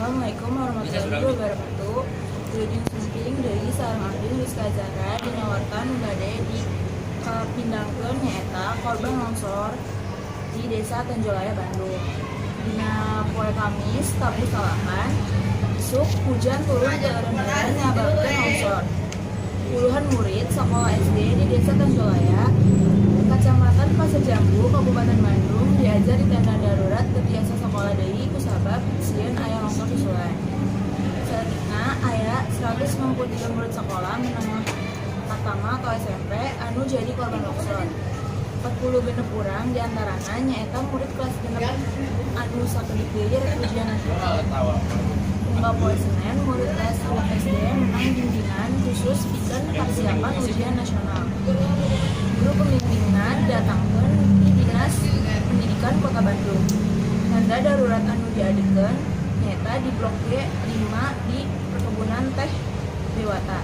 Assalamualaikum warahmatullahi wabarakatuh. Wilujeng sumping deui sareng abdi, Rizka Zahra, dina warta nu bade dipindangkeun nyaeta korban longsor di Desa Tenjolaya, Bandung. Dina poe Kamis tabuh 9 isuk, hujan turun teu eureun-eureun nyababkeun longsor. Puluhan murid sekolah SD di Desa Tenjolaya, Kecamatan Pasirjambu, Kabupaten Bandung, diajar di tenda darurat, teu tiasa sekolah deui kusabab sieun aya longsor susulan. Saeutikna aya 193 murid sekolah menengah pertama atau SMP anu jadi korban longsor. 46 urang diantarana nyaeta murid kelas 6 anu sakedik deui rek ujian nasional. Unggal poe Senen, murid kelas 2 SD menang bimbingan khusus pikeun persiapan ujian nasional. Guru pembimbingna didatangkeun ti Dinas Pendidikan Kota Bandung. Tenda darurat anu diadegkeun nyaeta di Blok G 5 di Perkebunan Teh Dewata.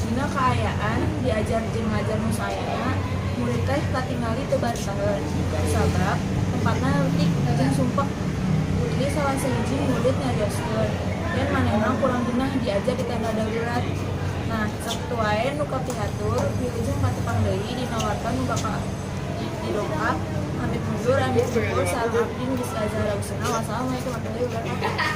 Dina kaayaan diajar jeung ngajar nu saayana, murid teh katingali teu baretaheun kusabab tempatna leutik jeung sumpek. Putri, salah sahiji murid, nyarioskeun yen manehna kurang genah diajar di tenda darurat. Nah, sakitu wae nu kapihatur. Wilujeng patepang deui dina warta nu bakal didongkap. Amit mundur, amit mukul, sareng abdi, Rizka Zahra Husna. Wassalamualaikum warahmatullahi wabarakatuh.